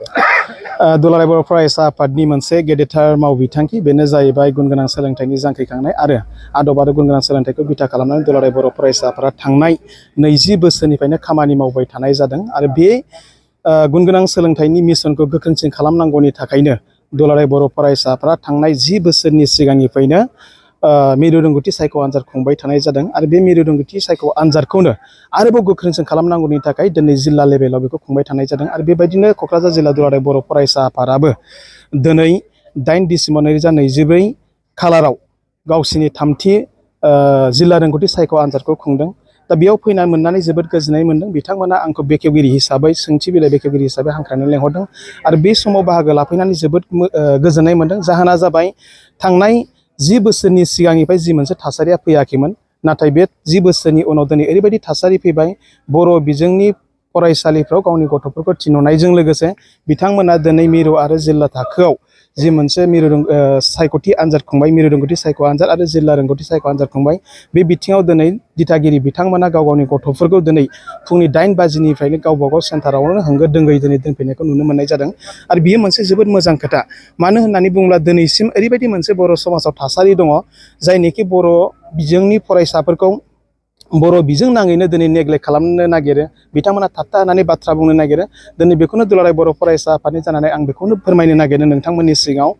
दुलाराय बर' फरायसा आफादनि मोनसे गेदेरथार मावबिथांखि बेनो जाहैबाय गुन गोनां सोलोंथाइनि जांख्रिखांनाय आरो आदब आरो गुन गोनां सोलोंथाइखौ बिथा खालामनानै दुलाराय बर' फरायसा आफादा थांनाय 20 बोसोरनिफ्रायनो खामानि मावबाय थानाय जादों आरो बे गुन गोनां सोलोंथाइनि मिशनखौ गोख्रोंसिन खालामनांगौनि थाखायनो दुलाराय बर' फरायसा आफादा थांनाय 10 बोसोरनि सिगांनिफ्रायनो मिरु रोंगौथि सायख' आनजाद खुंबाय थानाय जादों आरो बे मिरु रोंगौथि सायख' आनजादखौनो आरोबाव गोख्रोंसिन खालामनांगौनि थाखाय दिनै जिल्ला लेभेलाव बेखौ खुंबाय थानाय जादों आरो बेबायदिनो क'क्राझार जिल्ला दुलाराय बर' फरायसा आफादाबो दिनै 8 डिसेम्बर 2024 खालाराव गावसिनि थामथि जिल्ला रोंगौथि सायख' आनजादखौ खुंदों। दा बेयाव फैना मोननानै जोबोद गोजोननाय मोनदों। बिथांमोना आंखौ बेखेवगिरि हिसाबै सोंथि बिलाइ बेखेवगिरि हिसाबै हांख्रायनानै लेंहरदों आरो बे समाव बाहागो लाफैनानै जोबोद गोजोननाय मोनदों। जाहोना जाबाय थांनाय 10 बोसोरनि सिगांनिफ्राय जि मोनसे थासारिया फैयाखैमोन, नाथाय बे 10 बोसोरनि उनाव दिनै ओरैबायदि थासारि फैबाय बर' बिजोंनि फरायसालिफ्राव गावनि गथ'फोरखौ थिनहरनायजों लोगोसे बिथांमोना दिनै मिरु आरो जिल्ला थाखोआव जि मोनसे मिरु सायख'थि आनजाद खुंबाय, मिरु रोंगौथि सायख' आनजाद आरो जिल्ला रोंगौथि सायख' आनजाद खुंबाय। बे बिथिङाव दिनै दिथागिरि बिथांमोना गाव गावनि गथ'फोरखौ दिनै फुंनि 8 बाजिनिफ्रायनो गावबा गाव सेन्टारावनो होंगो दोंगोयै दिनै दोनफैनायखौ नुनो मोननाय जादों आरो बियो मोनसे जोबोद मोजां खोथा। मानो होननानै बुङोब्ला दिनैसिम ओरैबायदि मोनसे बर' समाजाव थासारि दङ जायनिखि बर' बिजोंनि फरायसाफोरखौ बर' बिजों नाङैनो दिनै नेग्लेक्ट खालामनो नागिरो, बिथांमोना थाबथा होनानै बाथ्रा बुंनो नागिरो। दिनै बेखौनो दुलाराय बर' फरायसा आफादनि जानानै आं बेखौनो फोरमायनो नागिरदों नोंथांमोननि सिगाङाव।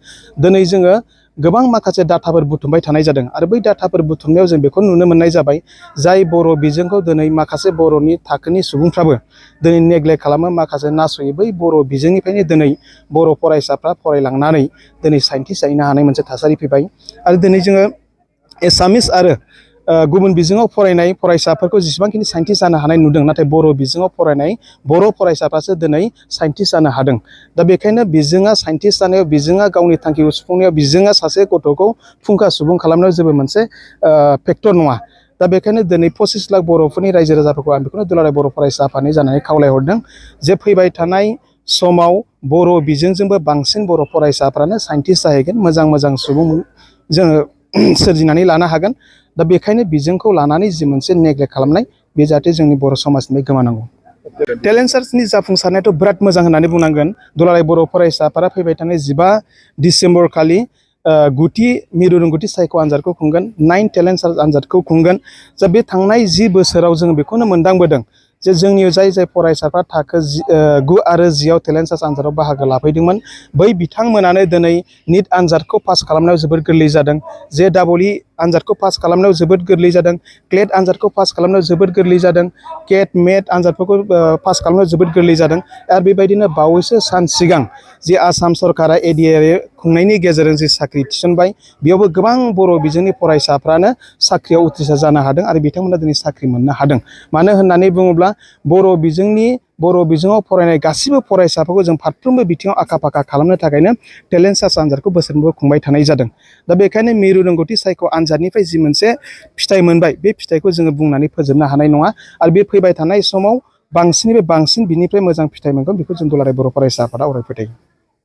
दिनै जोङो गोबां माखासे डाटाफोर बुथुमबाय थानाय जादों आरो बै डाटाफोर बुथुमनायाव जों बेखौ नुनो मोननाय जाबाय जाय बर' बिजोंखौ दिनै माखासे बर'नि थाखोनि सुबुंफ्राबो दिनै नेग्लेक्ट खालामो, माखासे नासयो। बै बर' बिजोंनिफ्रायनो दिनै बर' फरायसाफ्रा फरायलांनानै दिनै साइन्टिस्ट जाहैनो हानाय मोनसे थासारि फैबाय आरो दिनै जोङो एसामिस आरो गुबुन बिजोङाव फरायनाय फरायसाफोरखौ जेसेबांखिनि साइन्टिस्ट जानो हानाय नुदों, नाथाय बर' बिजोङाव फरायनाय बर' फरायसाफ्रासो दिनै साइन्टिस्ट जानो हादों। दा बेखायनो बिजोङा साइन्टिस्ट जानायाव, बिजोङा गावनि थांखिखौ सुफुंनायाव, बिजोङा सासे गथ'खौ फुंखा सुबुं खालामनायाव जेबो मोनसे फेक्टर नङा। दा बेखायनो दिनै 25 लाख बर'फोरनि रायजो राजाफोरखौ आं बेखौनो दुलाराय बर' फरायसा आफादनि जानानै खावलायहरदों जे फैबाय थानाय समाव बर' बिजोंजोंबो बांसिन बर' फरायसाफ्रानो साइन्टिस्ट जाहैगोन, मोजां मोजां सुबुं जोङो सोरजिनानै लानो हागोन। दा बेखायनो बिजोंखौ लानानै जि मोनसे नेग्लेक्ट खालामनाय बे जाहाथे जोंनि बर' समाजनिफ्राय गोमानांगौ। टेलेन्ट सार्चनि जाफुंसारनायाथ' बिराद मोजां होननानै बुंनांगोन। दुलाराय बर' फरायसा आफादा फैबाय थानाय 15 डिसेम्बर खालि 9थि मिरु रोंगौथि सायख' आनजादखौ खुंगोन, 9 टेलेन्ट सार्च आनजादखौ खुंगोन। जा बे थांनाय 10 बोसोराव जों बेखौनो मोनदांबोदों जे जोंनि जाय जाय फरायसाफ्रा थाखो 9 आरो 10 आव टेलेन्ट सार्च आनजादाव बाहागो लाफैदोंमोन, बै बिथांमोनानो दिनै निट आनजादखौ पास खालामनायाव जोबोद गोरलै जादों, JEE आनजादखौ पास खालामनायाव जोबोद गोरलै जादों, क्लेट आनजादखौ पास खालामनायाव जोबोद गोरलै जादों, केट मेट आनजादफोरखौ पास खालामनायाव जोबोद गोरलै जादों। आरो बेबायदिनो बावैसो सान सिगां जे आसाम सरकारा ADAR खुंनायनि गेजेरजों जे साख्रि थिसनबाय, बेयावबो गोबां बर' बिजोंनि फरायसाफ्रानो साख्रियाव उथ्रिसार जानो हादों आरो बिथांमोना दिनै साख्रि मोननो हादों। मानो होननानै बुङोब्ला बर' बिजोङाव फरायनाय गासिबो फरायसाफोरखौ जों फारफ्रोमबो बिथिङाव आखा फाखा खालामनो थाखायनो टेलेन्ट सार्च आनजादखौ बोसोरफ्रोमबो खुंबाय थानाय जादों। दा बेखायनो मिरु रोंगौथि सायख' आनजादनिफ्राय जि मोनसे फिथाइ मोनबाय, बे फिथाइखौ जोङो बुंनानै फोजोबनो हानाय नङा आरो बे फैबाय थानाय समाव बांसिननिफ्राय बांसिन बिनिफ्राय मोजां फिथाइ मोनगोन, बेखौ जों दुलाराय बर' फरायसा आफादा अराय फोथायो।